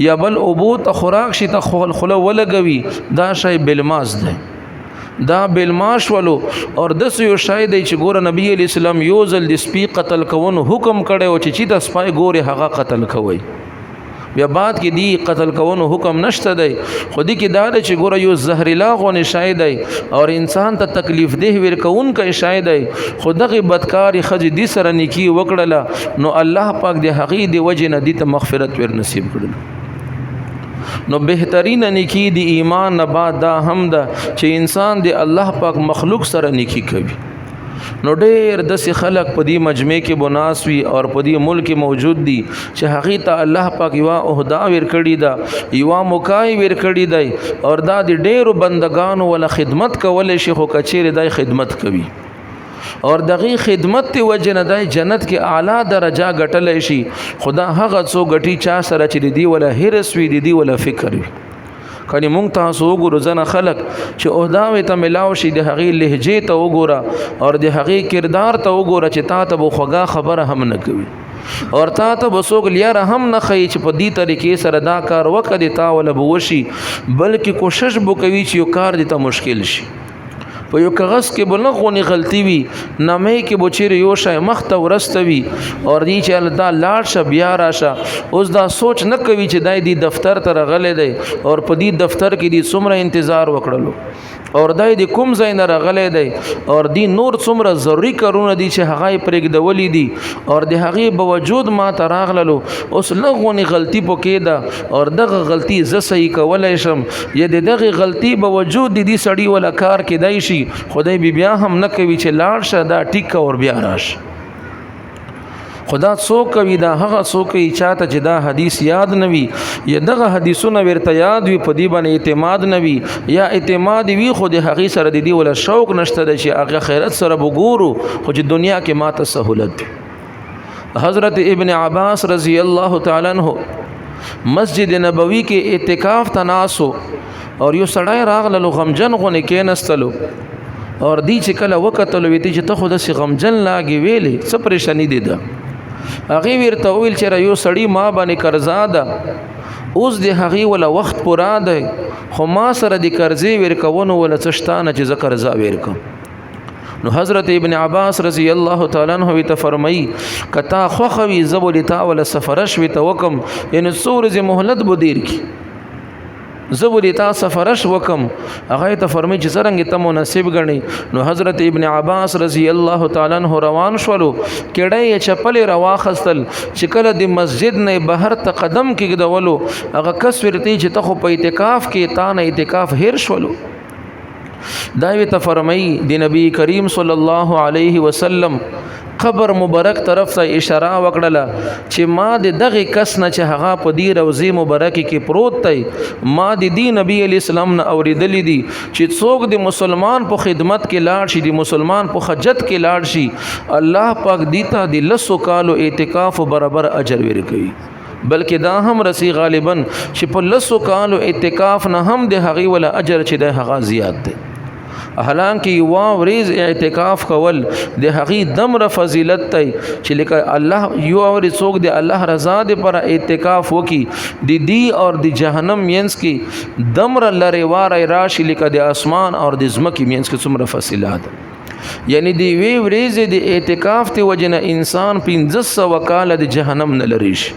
یا بل اوبو ته خوراک شي ته خله ولګوي، دا شی بلماس دی، دا بلماش ولو. اور د یو شای دی چې ګوره نبی علی السلام یو ځل د سپی قتل کوونو حکم کړی او چې د سپای ګوره هغه قتل کوي، بیا بعد کې دی قتل کوونو حکم نشته دی. خو دې کې دا دی چې ګوره یو زهريلا غونې شای دی اور انسان ته تکلیف دی ور کوون کې شای دی، خو دغه بدکاری خځې دی سره نیکی وکړله نو الله پاک دی هغې دی وجه نه دی ته مغفرت ور نصیب کړل. نو بهترین نیکی دی ایمان نه بعد دا هم ده چې انسان دی الله پاک مخلوق سره نیکی کوي. نو ډېر داسې خلک په دې مجمع کې بناس وي او په دې ملک کې موجود دي چې هغه ته الله پاک یوه عہده ورکړي ده، یوه موقع ورکړي ده، او دا د ډېرو بندگانو ولا خدمت کولای شي، خو کچېرې دای خدمت کوي اور دغه خدمت ته وجه نه دای جنت کې اعلی درجه ګټلای شي. خدا هغه څو غټي چا سره چې دی ولا هرس وي، دی ولا فکر وي. کني مونږ تاسو وګورو ځنه خلک چې عہداوې ته ملاو شي، د هغې لهجې ته وګوره او د هغې کردار ته وګوره چې تا ته به خوږه خبره هم نه کوي اور تا ته به څوک لیاره هم نه ښیي چې په دې طریقې سره دا کار وکړه دې تا وله به وشي، بلکې کوشش به کوي چې یو کار دې ته مشکل شي. په یو کاغذ کې به نه غونې غلطي وي، نامې کې به چیرې یو شی مخته ورسته وي اور دی چې دا لاړ شه بیا راشه. اوس دا سوچ نه کوي چې دای دی دفتر ته راغلی دی اور په دې دفتر کې دی څومره انتظار وکړلو اور دای دی کوم ځای نه راغلی دی اور دی نور څومره ضروري کارونه دي چې هغه یې پرېږدولي دي اور د هغې باوجود ما ته راغللو. اوس لږ غونې غلطي پکې ده اور دغه غلطي زه صحیح کولی شم، یا د دغه غلطي باوجود د دې سړي ولا کار کېدای شي، خدای بیا بیا هم نه کوي چې لاړ شه دا ټیک اور بیا راشه. خدا څوک کوي؟ دا هغه څوک کوي چاته چې دا حدیث یاد نه وي، یا دغه حدیثونه ورته یاد وي په دې باندې اعتماد نه وي، یا اعتماد وي خو د هغې سره د دې ولا شوق نشته دی چې هغه خیرت سره وګورو، خو چې دنیا کې ماته سهولت دی. حضرت ابن عباس رضی الله تعالی عنہ مسجد نبوي کې اعتکاف تناسو اور یو سړی راغللو غمجن غونې کېنستلو اور دی چې کله وکتلو وی چې ته خو داسې غمجن لاګې ویلې څه پریشانی دی ده؟ هغې ورته وویل چې یو سړی ما باندې قرضه ده، اوس د هغې وله وخت پوره دی، خو ما سره د قرضې ورکونو وله څه شته نه چې زه قرضه ورکړم. نو حضرت ابن عباس رضی الله تعالی عنہ ته فرمایي کتا خوخوي زبول تا ولا سفرش وی ته وکم، یعنی څو ورځې مهلت به دیر کی زه به تا سفرش وکم. هغه ته فرمایي چې څرنګه ته مناسب ګڼي. نو حضرت ابن عباس رضی الله تعالی عنہ روان شولو، کړه یې چپلې رواخستل، چې کله د مسجد نه بهر ته قدم کېږدولو هغه کس ورته چې ته خو په اعتکاف کې تا نه اعتکاف هیر شولو. دا وی ته فرمایي د نبی کریم صلی الله علیه وسلم قبر مبارک طرف ته اشاره وکړله چې ما د دغه کس نه چې هغه په دې روزي مبارکي کې پروت دی، ما د دې نبی علی السلام نه اوریدلې دي چې څوک د مسلمان په خدمت کې لاړ شي، د مسلمان په حجت کې لاړ شي، الله پاک دیتا د لسو کالو اعتکاف برابر اجر ورکوي. بلکې دا هم رسی غالبا چې په لسو کالو اعتکاف نه هم د هغې ولا اجر چې د هغه زیات دی. حالانکه یو ورځ اعتکاف کول د هغې دمره فضیلت دی چې لکه الله یو ورځ څوک د الله رضا د پر اعتکاف وکي، د دی او د جهنم مینس کې دمره لرې واری راشي لکه د اسمان او د ځمکې مینس کې څومره فاصله ده. یعنی دی وی ورځې د اعتکاف ته وجنه انسان 1500 کاله د جهنم نه لري شي.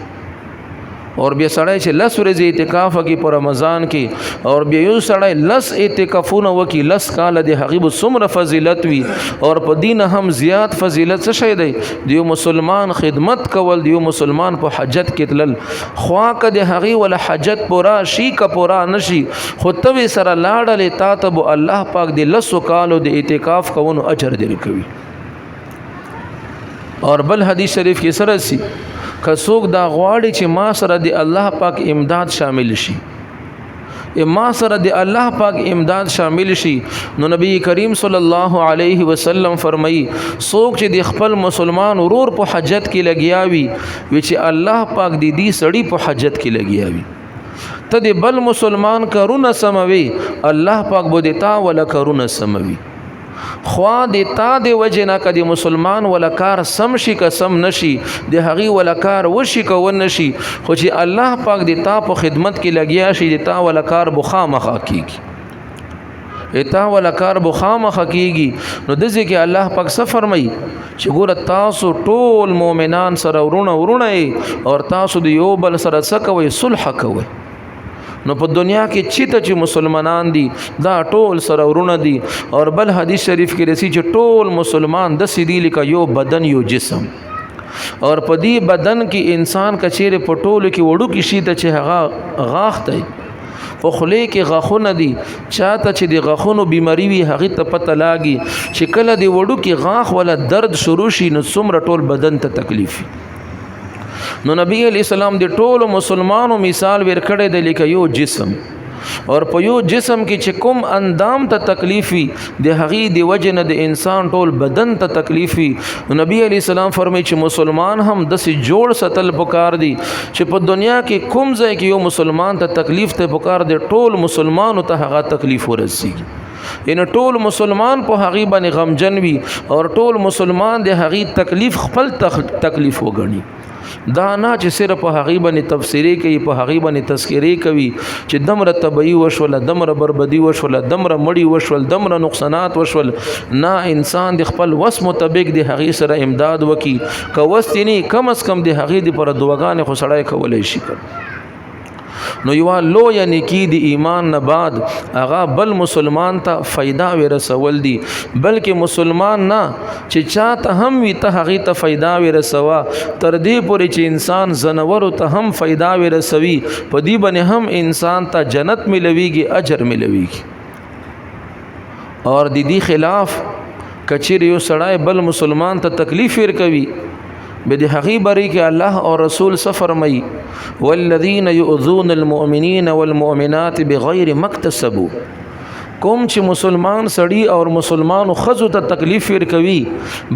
اور بیا سړی چې لس ورځې اعتکاف وکړي په رمضان کې، اور بیا یو سړی لس اعتکافونه وکړي لس کاله، د هغې به څومره فضیلت وي. اور په دین هم زیات فضیلت څه شی دی؟ د یو مسلمان خدمت کول، د یو مسلمان په حجت کې تلل، خوا که د هغې وله حجت پوره شي که پوره نه شي، خو ته یې سره لاړلې تا ته به الله پاک د لسو کالو د اعتکاف کوونو اجر درکوي. اور بل حدیث شریف کې سره سي که څوک دا غواړي چې ما سره د الله پاک امداد شامل شي، ما سره د الله پاک امداد شامل شي، نو نبی کریم صلی الله علیه وسلم فرمایي څوک چې د خپل مسلمان ورور په حجت کې لګیا وي، وی چې الله پاک د دې سړي په حجت کې لګیا وي. ته د بل مسلمان کارونه سموي، الله پاک به د تا ولا کارونه سموي. خوا د تا د وجه نه کدي مسلمان ولا کار سم شي که سم نشي، د هغي ولا کار وشي که ونشي، خو چې الله پاک د تا په خدمت کې لګیا شي، د تا ولا کار بخامخه کیږي، اتا ولا کار بخامخه کیږي. نو د ځکه الله پاک څه فرمایي چې ګوره تاسو ټول مؤمنان سره ورونه ورونه او تاسو د یو بل سره څه کوي؟ صلح کوي. نو په دنیا کې چې ته چې مسلمانان دي دا ټول سره ورونه دي. اور بل حدیث شریف کې رسی چې ټول مسلمان د سیدی لکه یو بدن، یو جسم، اور په دې بدن کې انسان کچېره په ټولو کې وړو کې شي ته چې هغه غاښ دی، په خلی کې غاښونه دي، چاته چې د غاښونو بیماری وي هغه ته پته لاګي چې کله د وړو کې غاښ ولا درد شروع شي نو څومره ټول بدن ته تکلیف. نو نبی علی السلام د ټولو مسلمانو مثال ورکړی دی لکه یو جسم، اور په یو جسم کې چې کوم اندام ته تکلیف وي د هغې د وجې نه د انسان ټول بدن ته تکلیف وي. نبی علی السلام فرمایي چې مسلمان هم داسې جوړ ستل پکار دي چې په دنیا کې کوم ځای کې یو مسلمان ته تکلیف ته پکار دی ټول مسلمانو ته هغه تکلیف ورسیږي، یعنی ټول مسلمان په هغې باندې غمجن وي اور ټول مسلمان د هغې تکلیف خپل تکلیف وګڼي. دا نه چې صرف په هغې باندې تفسیرې کوي، په هغې باندې تذکرې کوي چې دمره تبعی وشول، دمره بربادي وشول، دمره مړی وشول، دمره نقصانات وشول. نه، انسان د خپل وس مطابق د هغې سره امداد وکي، که وس یې نه کم از کم د هغې د پر دعاګانې خو سړی کولی شي. نو یو لوی نیکی دی ایمان نه بعد هغه بل مسلمان ته فایده ورسول دي، بلکې مسلمان نه چې چاته هم وي ته هغه ته فایده ورسوا، تر دې پورې چې انسان زنورو ته هم فایده ورسوي، په دې باندې هم انسان ته جنت ملويږي، اجر ملويږي. اور د دې خلاف کچیر یو سړی بل مسلمان ته تکلیف ورکوي، به د هغې بری کې الله او رسول څه فرمایي؟ والذین یؤذون المؤمنین والمؤمنات بغیر ما اکتسبوا. کوم چې مسلمان سړی او مسلمانو ښځو ته تکلیف ورکوي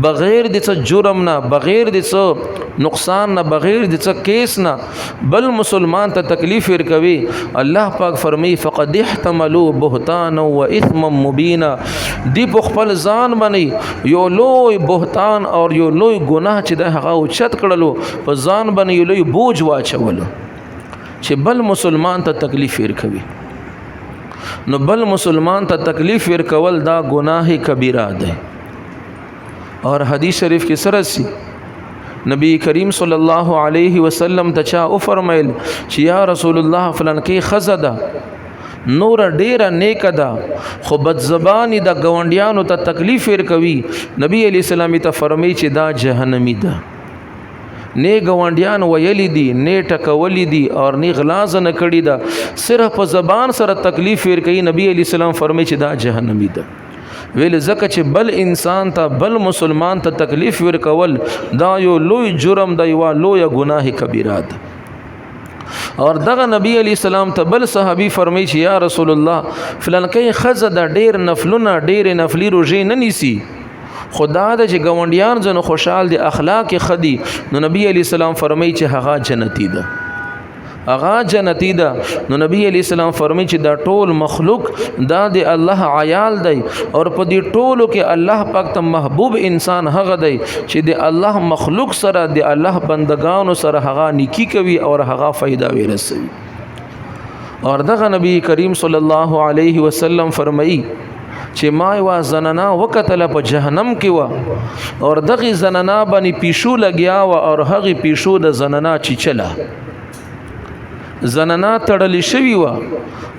بغیر د څه جرم نه، بغیر د څه نقصان نه، بغیر د څه کیس نه بل مسلمان ته تکلیف ورکوي، الله پاک فرمایي فقد احتملوا بهتانا و اثما مبینا. دی په خپل ځان باندې یو لوی بهتان او یو لوی ګناه چې د هغه اوچت کړلو، په ځان باندې یو لوی بوج واچولو چې بل مسلمان ته تکلیف ورکوي. نو بل مسلمان ته تکلیف ورکول دا ګناه کبیره ده. اور حدیث شریف کې سره سی نبی کریم صلی الله علیه وسلم ته چا او فرمایل چې یا رسول الله فلان کې خزه ده، نور ډیره نیکه ده، خو بدزبانی د گاونډیانو ته تکلیف ورکوي. نبی علی السلام ته فرمایي چې دا جهنمی ده. نه گاونډیان ویلی دي، نه ټکولی دي اور نه غلاز نه کړی ده، صرف په زبان سره تکلیف ورکوي. نبی علی السلام فرمایي چې دا جهنمی ده. ویل ځکه چې بل انسان ته بل مسلمان ته تکلیف ورکول دا یو لوی جرم دی، یوه لویه ګناه کبیره ده. اور دغه نبی علی السلام ته بل صحابي فرمایي چې یا رسول الله فلانکی ښځه ده ډېر نفلونه ډېرې نفلي روژې نه نیسي، خدا د چې ګاونډیان ځنو خوشحال دي، اخلاق یې ښه دي. نو نبی علی السلام فرمایي چې هغه جنتي ده، هغه جنتی ده. نو نبی علی السلام فرمایي چې دا ټول مخلوق دا د الله عیال دی، اور په دې ټولو کې الله پاک ته محبوب انسان هغه دی چې د الله مخلوق سره د الله بندگانو سره هغه نیکی کوي اور هغه فایده ورسوي. اور دغه نبی کریم صلی الله علیه وسلم فرمایي چې ما یوه زنانا وکتله په جهنم کې وه، اور دغې زنانا باندې پیشو لګیا وه، اور هغې پیشو د زنانا چیچله، زنانا تړلې شوې وه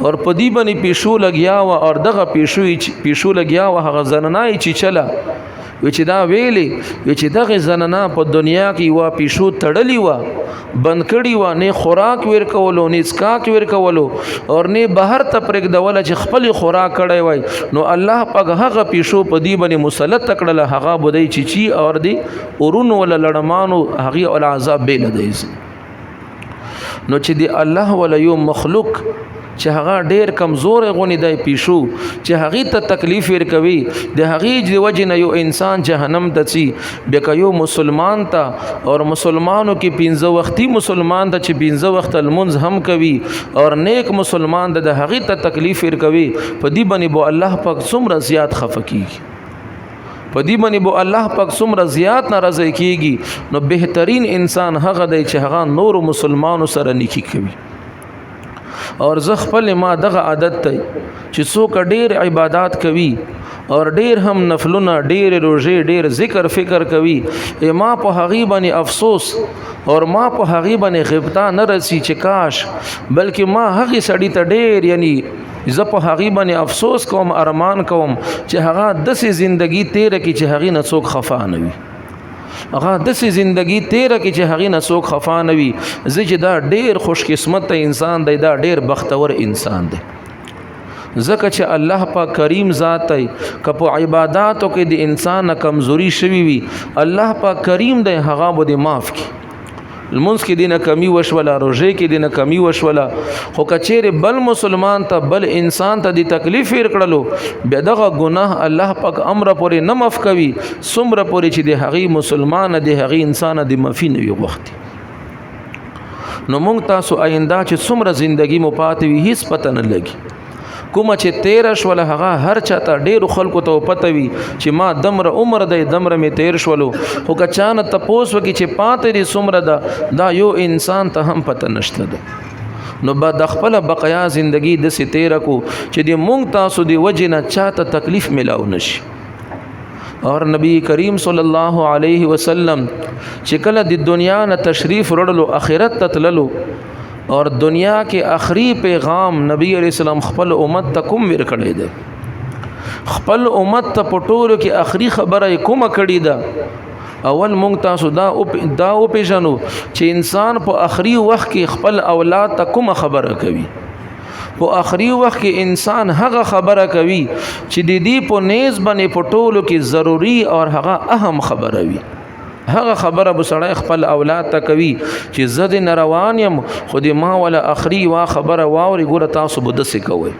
اور په دې باندې پیشو لګیا وه، اور دغه پیشو لګیا وه، هغه زنانا یې چیچله. وی چې دا ویلې وی چې دغه زنانا په دنیا کې یوه پیشو تړلې وه، بند کړې وه، نه خوراک ورکولو، نه څکاک ورکولو، اور نه بهر ته پرېږدوله چې خپلې خوراک کړی وای. نو الله پاک هغه پیشو په دې باندې مسلط کړله، هغه به دی چیچي اور دی اورونو وله لړمانو هغې وله عذاب بېله دی. نو چې دی الله وله یو مخلوق چې هغه ډیر کمزور غونی دی پیشو چې هغې ته تکلیف ورکوي، د هغې د وجې نه یو انسان جهنم ته ځي، بیا که یو مسلمان ته اور مسلمانو کې پنځه وختي مسلمان ته چې پنځه وخته لمونځ هم کوي اور نیک مسلمان ته د هغې ته تکلیف ورکوي، په دې باندې به الله پاک څومره زیات خفه کیږي. په دې باندې به الله پاک څومره زیات ناراضه کیږي. نو بهترین انسان هغه دی چې هغه نور مسلمانو سره نیکی کوي. اور زه خپل ما دغه عادت دی چې څوک ډیر عبادت کوي اور ډیر هم نفلونه، ډیر روزه، ډیر ذکر فکر کوي، ما په هغه باندې افسوس اور ما په هغه باندې غبطه نه رسی چې کاش، بلکې ما هغه سړی ته ډیر، یعنی زه په هغه باندې افسوس کوم، ارمان کوم چې هغه داسې زندگی تیر کی چې هغه نه څوک خفا نه وي، هغه داسې زندگی تیر کی چې هغه نه څوک خفا نه وي. زه چې دا ډیر خوش قسمت انسان دی، دا ډیر بختور انسان دی، ځکه چې الله پاک کریم ذات دی. که په عباداتو کې د انسان کمزوري شوی وي، الله پاک کریم دی، هغه به دې معاف کړي. لمونځ کې دینه کمی وشوله، روژې کې دینه کمی وشوله، خو کچېرې بل مسلمان ته، بل انسان ته د تکلیف ور کړلو، بیا دغه ګناه الله پاک امر پورې نه معاف کوي څومره پورې چې د هغې مسلمان، د هغې انسان د معافي نه وي غوښتي. نو مونږ تاسو آینده چې څومره زندگی مو پاتې وي هیڅ پته نه لګي. کومه چې تیر شول هغه هر چاته، ډیرو خلکو ته پته وي چې ما دمر عمر دی، دمر می تیر شولو، خو که چانه تپوس وکي چې پاتې دي څومره ده، دا یو انسان ته هم پته نشته ده. نو به د خپل بقایا زندگی داسې تیره کو چې د مونږ تاسو د وجې نه چاته تکلیف ملاو نشي. اور نبی کریم صلی الله علیه وسلم چې کله د دنیا نه تشریف وړلو، آخرت ته تللو، اور دنیا کې آخري پیغام نبی علیہ السلام خپل امت ته کوم ور کړی دی، خپل امت ته په ټولو کې آخري خبره یې کومه کړې ده؟ اول مونږ تاسو دا وپېژنو چې انسان په آخري وخت کې خپل اولاد ته کومه خبره کوي. په آخري وخت کې انسان هغه خبره کوي چې د دې په نیز باندې په ټولو کې ضروري اور هغه اهم خبره وي. هغه خبره به سړی خپل اولاد ته کوي چې زه دې نه روان یم، خو دې ما وله اخري وا خبره واوري، ګوره تاسو به داسې کوئ.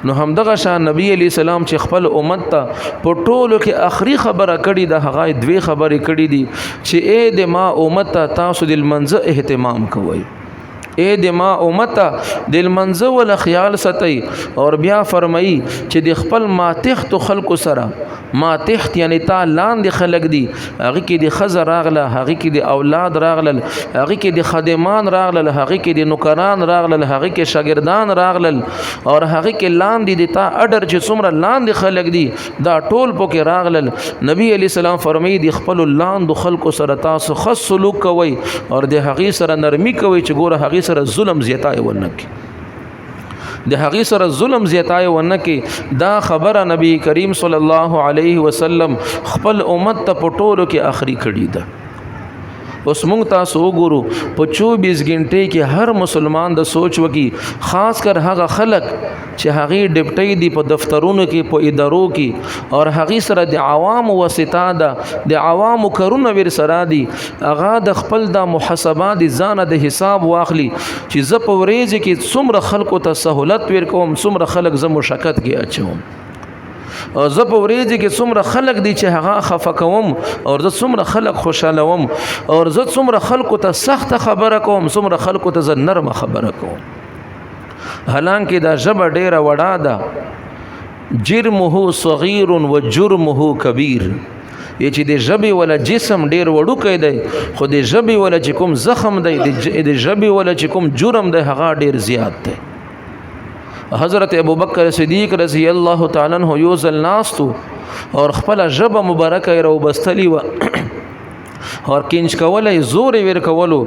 نو همدغه شان نبی علیہ السلام چې خپل امت ته په ټولو کې اخري خبره کړې ده، هغه دوې خبرې کړې دي چې ای د ما امت ته تاسو د لمانځه اهتمام کوئ، اے د ما امت د لمانځه وله خیال ساتئ. اور بیا فرمایي چې د خپل ماتحت خلکو سره، ماتحت یعنی تا لاندې خلک دي، هغه کې د ښځه راغله، هغه کې د اولاد راغلل، هغه کې د خادمان راغلل، هغه کې د نوکران راغلل، هغه کې شاګردان راغلل، اور هغه کې لاندې د تا اډر چې څومره لاندې خلک دي دا ټول پکې راغلل. نبی علیہ السلام فرمایي د خپل لاندو خلکو سره تاسو ښه سلوک کوئ اور د هغې سره نرمي کوئ چې ګوره هغې سره ظلم زیاتای ونه کړي، د هغې سره ظلم زیاتای ونه کړي. دا خبره نبی کریم صلی الله علیه وسلم خپل امت ته په ټولو کې اخري کړې ده. اوس مونږ تاسو وګورو په 24 غنټې کې هر مسلمان د سوچ وکي، خاص کر هغه خلک چې هغې ډپټۍ دي په دفترونو کې، په ادارو کې، اور هغې سره د عوامو واسطه ده، د عوامو کارونه ور سره دي، هغه د خپل د محاسبه د ځانه د حساب واخلي چې زه په ورځې کې څومره خلکو ته سهولت ورکوم، څومره خلک زه مشقت کې اچوم، او زه په ورځې کې څومره خلک دي چې هغه خفه کوم، او زه څومره خلک خوشحالوم، او زه څومره خلکو ته سخته خبره کوم، څومره خلکو ته زه نرمه خبره کوم. حالانکه دا ژبه ډیره وړه ده، جرمه صغیر و جرمه کبیر، یې چې د ژبې ولا جسم ډیر وړوکی دی، خو د ژبې ولا چې کوم زخم دی، د ژبې ولا چې کوم جرم دی، هغه ډیر زیات دی. حضرت ابوبکر صدیق رضی الله تعالی عنہ یو ځل ناستو اور خپل ژبه مبارکه یې راوبستلې وه اور کینج کوله یې، زور یې ورکولو.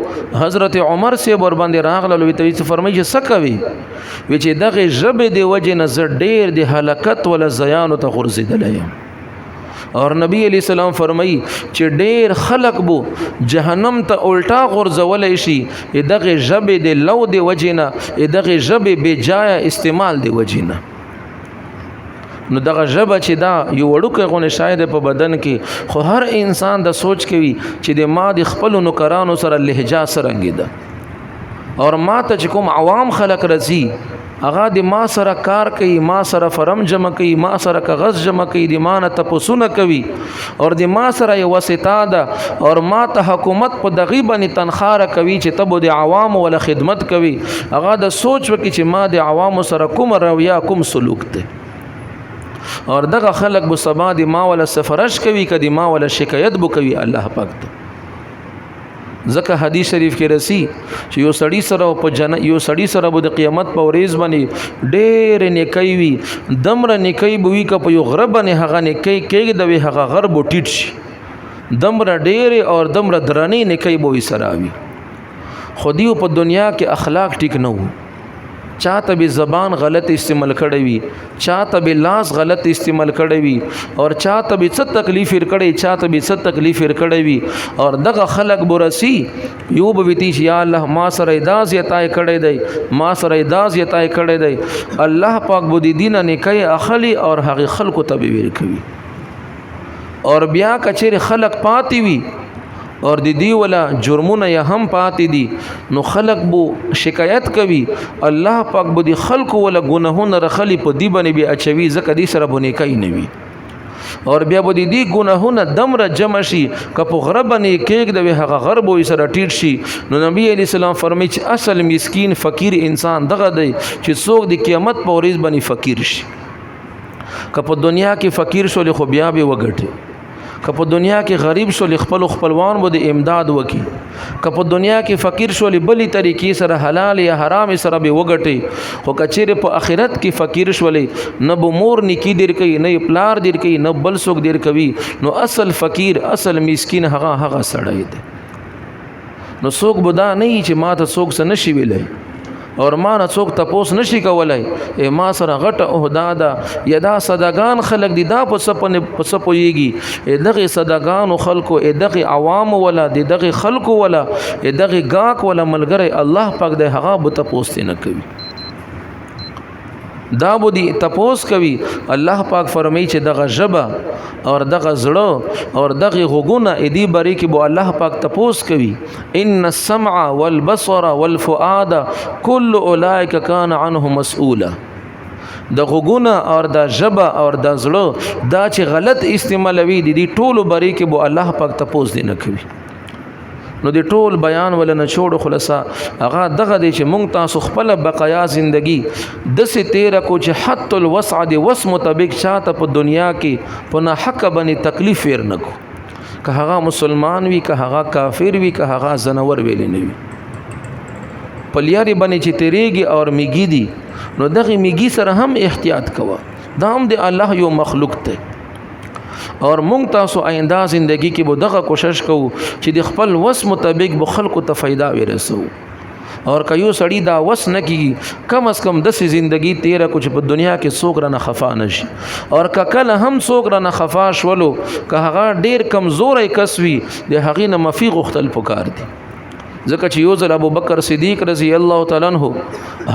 حضرت عمر صاحب ورباندې راغلل، وی ته یې فرمایي چې څه کوي؟ وی چې دغې ژبې د وجې نه زه ډېر د هلاکت وله زیانو ته غورځېدلی یم. اور نبی علیہ السلام فرمایي چې ډېر خلک بو جهنم ته الټا غورځولی شي دغې ژبې د لو د وجې نه، دغې ژبې بې جایه استعمال د وجې نه. نو دغه ژبه چې دا یو وړوکی غونې شی دی په بدن کې، خو هر انسان د سوچ کوي چې د ما د خپلو نوکرانو سره لهجه څرنګه ده، اور ما ته چې کوم عوام خلک راځي هغه د ما سره کار کوي، ما سره فرم جمع کوي، ما سره کاغذ جمع کوي، د ما نه تپوسونه کوي، اور د ما سره یو واسطه ده، اور ما ته حکومت په دغې باندې تنخوا راکوي چې ته به د عوامو وله خدمت کوي. هغه د سوچ وکړي چې ما د عوامو سره کومه رویه، کوم سلوک دی. اور دغه خلک به سبا د ما ولا سفرش کوي، کدی ما ولا شکایت بو کوي الله پاک ته. ځکه حدیث شریف کې رسی چې یو سړی سره په جنت، یو سړی سره به د قیامت په ورځ باندې ډېر نیکي وي، دمر نیکي به وي که په یو غره باندې هغه نیکي کېږي د وی هغه غر بو ټیټ شي، دمر ډېر اور دمر درنې نیکي به وي سره وي. خو دیو په دنیا کې اخلاق ټیک نه وو، چاته به زبان غلط استعمال کړی وي، چاته به لاس غلط استعمال کړی وي، اور چاته به څه تکلیف ور کړی، چاته به څه تکلیف ور کړی وي. اور دغه خلق برسی یو به وتی چې یا الله ما سره دا زیتای کړی دی، ما سره دا زیتای کړی دی. الله پاک بو دې دینه نیکي اخلي اور هغه خلکو ته به ور کوي. اور بیا کچیر خلق پاتې وي اور د دی ولا جرمونه یا هم پاتې دي، نو خلق بو شکایت کوي، الله پاک بو دی خلق ولا ګناهونه رخلی په دی باندې به اچوي، ځکه دی سره بنې کوي نه وي. اور بیا به دی ګناهونه دمر جمع شي که په غره باندې کېږ د هغه غر بو سره ټیټ شي. نو نبی علی السلام فرمایي چې اصل مسکین فقیر انسان دغه دی چې څوک د قیامت په ورځ باندې فقیر شي. که په دنیا کې فقیر شول خو بیا به وګټي، که په دنیا کې غریب شول خپل خپلوان به د امداد وکي، که په دنیا کې فقیر شول بلی طریقې سره حلال یا حرام سره به وګټي. خو کچېره په آخرت کې فقیر شولې، نه به مور نیکی دیر کوي، نه پلار دیر کوي، نه بل څوک دیر کوي. نو اصل فقیر اصل مسکین هغه هغه سړی دی. نو څوک به دا نه چې ما ته څوک څه نشي ویلی اور ما نه څوک تپوس نشي کولای، ای ما سره غټه عہده ده، یا دا صداګان خلک دي دا په څه په څه پوهیږي. ای دغه صداګانو خلکو، ای دغه عوام ولا، د دغه خلکو ولا، ای دغه گاک ولا ملګری الله پاک د هغه به تپوس نه کوي، دا بو دی تپوس کوي. الله پاک فرمایي چې دغه ژبه اور دغه زړه اور دغه غوګونه ادي بری کې بو الله پاک تپوس کوي. ان السمع والبصر والفؤاد كل اولئک كان عنه مسؤولا. د غوګونه اور د ژبه اور د زړه دا چې غلط استعمالوي، د دې ټولو بری کې بو الله پاک تپوس دی نه کوي. نو د ټول بیان ول نه چھوڑو، خلاصہ هغه دغه دی چې مونږ تاسو خپل بقایا زندگی د سه تیر کو چې حتی الوسع دی وس مطابق چاته په دنیا کې په نه حق باندې تکلیف ور نکو، که هغه مسلمان وي، که هغه کافر وي، که هغه زنور ویل نه وي. په لیارې باندې چې تیریږي اور میګي دي، نو دغه میګي سره هم احتیاط کوه، دا هم د الله یو مخلوق دی. اور مونږ تاسو آینده زندگی کې به دغه کوشش کوو چې د خپل وس مطابق به خلکو ته فایده ورسو. اور که یو سړی دا وس نه کیږي، کم از کم داسې زندگی تیره کو چې په دنیا کې څوک رانه خفا نه شي. اور که کله هم څوک رانه خفا شولو، که هغه ډیر کمزوری کس وي، د هغې نه معافي غوښتل پکار دي. ځکه چې یو ځل ابو بکر صدیق رضی الله تعالی عنہ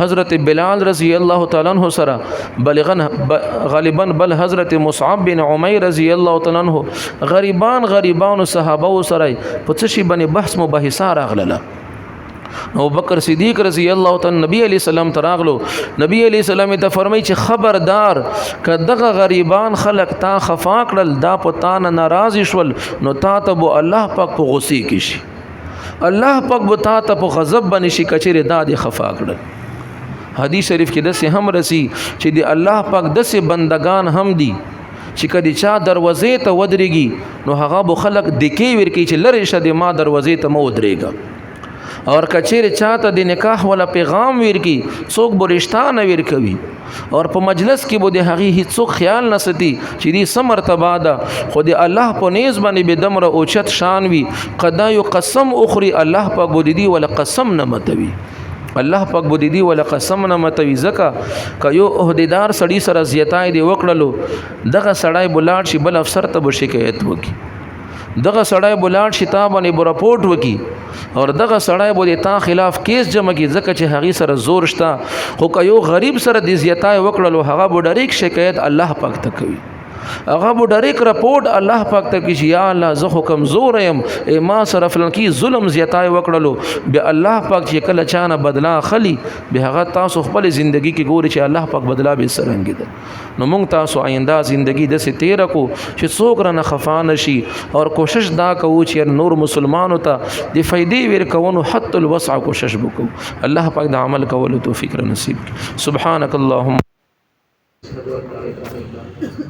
حضرت بلال رضی الله تعالی عنہ سره بلغن غالبا بل حضرت مصعب بن عمیر رضی الله تعالی عنہ غریبان غریبانو صحابه سره په څه شي باندې بحث مباحثه راغله. نو بکر صدیق رضی الله تعالی نبی علی السلام تراغلو، نبی علی السلام ته فرمای چې خبردار، که دغه غریبان خلق تا خفا کړل، دا په تا نه ناراض شول، نو تا ته به الله پاک په غصې کې شي، الله پاک به تا ته په غضب باندې شي کچېره دا دې خفا کړل. حدیث شریف کې دسې هم رسی چې د الله پاک دسې بندگان هم دي چې کدی چا دروازې ته ودرېږي، نو هغه به خلق دکې ورکي چې لرې شه، د ما دروازې ته مو ودرېږه. اور کچېره چاته د نکاح ولا پیغام ورکی، څوک به رشتہ نه ورکوي، اور په مجلس کې به د هغې هیڅوک خیال نه ساتي چې دی څه مرتبه ده، خو د الله په نیز باندې به دمره اوچت شان وي، قدا یو قسم اخري، الله پاک به دی ولا قسم نه متوي، الله پاک به دی ولا قسم نه متوي. ځکه که یو عہدیدار سړی سره زیاتای دی وکړلو، دغه سړی بلاړ شي بل افسر ته به شکایت وکي، دغه سړی بلاړ شي تا باندې به رپورټ وکي، اور دغه سړی به د تا خلاف کیس جمع کی، ځکه چې هغې سره زور شته. خو که یو غریب سره د زیاتای وکړلو، هغه به ډایرک شکایت الله پاک ته کوي، هغه به ډایرک رپورټ الله پاک ته کوي چې یا الله زه خو کمزور یم، ای ما سره فلانکی ظلم زیاتای وکړلو. بیا الله پاک چې کله چانه بدلا خلی، بیا هغه تاسو خپل زندگی کې ګوري چې الله پاک بدلا به سرنګ ده. نو مونږ تاسو آینده زندگی داسې تیره کو چې څوک رانه خفا نشي، اور کوشش دا کوو چې نور مسلمانو ته د فائدې ورکونو حتی الوسع کوشش وکړو. الله پاک د عمل کولو توفیق را نصیب کړي. سبحانك اللهم، اشهد ان لا اله